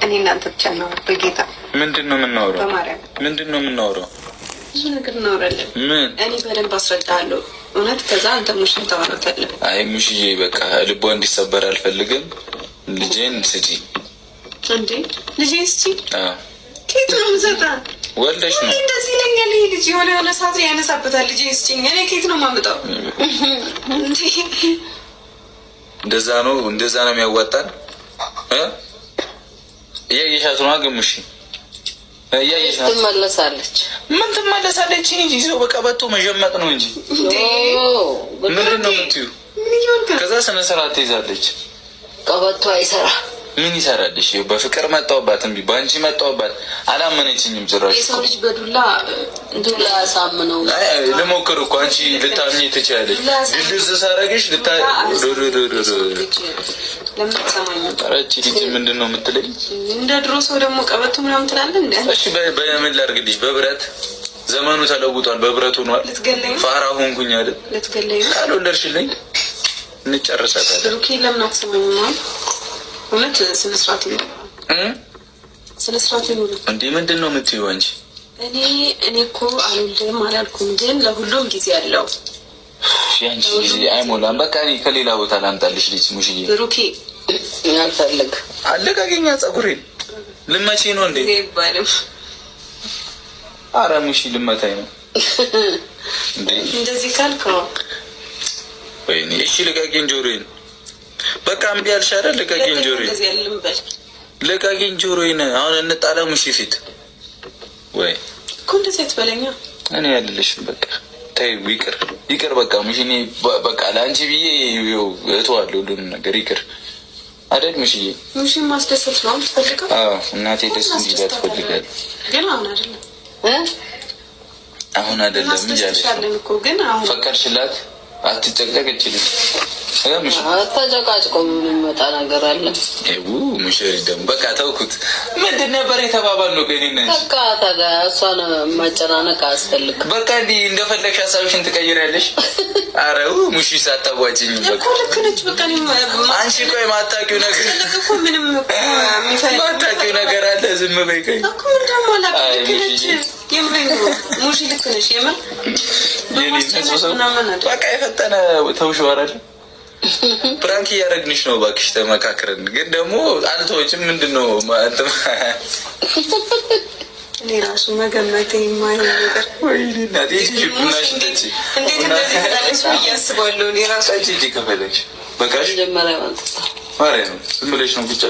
እኔ እናንተ ብቻ ነው። በጌታ። ምንድን ነው የምናወራው? በማርያም። ምንድን ነው የምናወራው? ብዙ ነገር እናወራለን። ምን? እኔ በደንብ አስረዳለሁ። እውነት ከዛ አንተ ሙሽን ታወራታለህ። አይ ሙሽዬ፣ በቃ ልቧ እንዲሰበር አልፈልግም። ልጄን ስጪ። እንዴ፣ ልጄን ስጪ? ከየት ነው የምሰጠው? ወልደሽ ነው። እንደዚህ ይለኛል ይሄ ልጅ፣ የሆነ የሆነ ሰዓት ያነሳበታል። ልጄን ስጪኝ። እኔ ከየት ነው የማመጣው? እንደዛ ነው፣ እንደዛ ነው የሚያዋጣን። እያየሻት ነው ግሙሽ፣ እያየሻት። ትመለሳለች። ምን ትመለሳለች? እንጂ ይዞ በቀበቶ መዠመጥ ነው እንጂ ምንድን ነው የምትይው? ከዛ ስነ ስርዓት ትይዛለች። ቀበቶ አይሰራ። ምን ይሰራልሽ? በፍቅር መጣሁባት፣ እምቢ፣ በአንቺ መጣሁባት፣ አላመነችኝም ጭራሽ። የሰው ልጅ በዱላ ዱላ ያሳምነው። ልሞክር እኮ፣ አንቺ ልታምኚ ትችያለሽ። ድልዝ ሳረግሽ ልታ ኧረ ይህቺ ልጅ ምንድን ነው የምትለኝ? እንደ ድሮ ሰው ደግሞ ቀበቶ ምናምን ትላለህ እንደ እሺ በምን ላድርግልሽ? በብረት? ዘመኑ ተለውጧል። በብረት ሆኗል። ልትገለኝ ነው? ፋራ ሆንኩኝ አይደል? ልትገለኝ ነው? ካልወለድሽልኝ እንጨርሳታለን። ብሩኬ፣ ለምን አትሰማኝም? እውነት ስነ ስርዓት ይኑር፣ ስነ ስርዓት ይኑር። እንዴ፣ ምንድን ነው የምትይው አንቺ? እኔ እኮ አልወልድም አላልኩም፣ ግን ለሁሉም ጊዜ አለው። ያንቺ ጊዜ አይሞላም። በቃ እኔ ከሌላ ቦታ ላምጣልሽ ልጅ ሙሽዬ። ብሩኬ። አልፈልግ። አለቃቀኛ፣ ጸጉሬን ልመቼ ነው እንዴ? አይባልም። አረ ሙሺ፣ ልመታኝ ነው እንዴ? እንደዚህ ካልከው ወይኔ፣ እሺ ልቀቂኝ ጆሮዬን። በቃ እምቢ አልሽ አይደል? ልቀቂኝ ጆሮዬን፣ ልቀቂኝ ጆሮዬን። አሁን እንጣላ ሙሺ ፊት ወይ? እኮ እንደዚህ አትበለኛ። እኔ ያልልሽም፣ በቃ ተይው፣ ይቅር ይቅር። በቃ ሙሺ፣ እኔ በቃ ለአንቺ ብዬ እተዋለሁ ሁሉንም ነገር፣ ይቅር አይደል ሙሽዬ? ሙሺ ማስደሰት ነው የምትፈልገው? አዎ፣ እናቴ ደስ እንዲላት እፈልጋለሁ። ግን አሁን አይደለም። አሁን አይደለም እያለሽ ነው እኮ፣ ግን አሁን ፈቀድሽላት? አትጨቅጨቅ እችልሽ። ተጨቃጭቆ የሚመጣ ነገር አለ። ሙሽሪ ደግሞ በቃ ተውኩት። ምንድን ነበር የተባባልነው? ከእኔ እና አንቺ። በቃ ታዲያ እሷን ማጨናነቅ አያስፈልግም። በቃ እንዲህ እንደፈለግሽ ሀሳብሽን ትቀይሪያለሽ። ኧረ ሙሺ፣ ሳታዋጭኝ በቃ እኮ ልክ ነች። በቃ አንቺ ቆይ፣ ማታውቂው ነገር እኮ ምንም ማታውቂው ነገር አለ። ዝም በይ ቆይ። እኮ ምን ደግሞ አላውቅም። ልክ ነች። የምሬን ነው ሙሺ፣ ልክ ነች። የምር በቃ የፈጠነ ተውሽው አይደል? Prank እያደረግንሽ ነው። እባክሽ ተመካክረን፣ ግን ደግሞ አልተወችም። ምንድን ነው? እኔ ራሱ መገመት የማይሆን ነገር እንዴት እንደዚህ ትላለች ብዬ አስባለሁ። እኔ ራሱ ጠጪ ከፈለግሽ። በቃሽ። ማርያም፣ ዝም ብለሽ ነው ብቻ።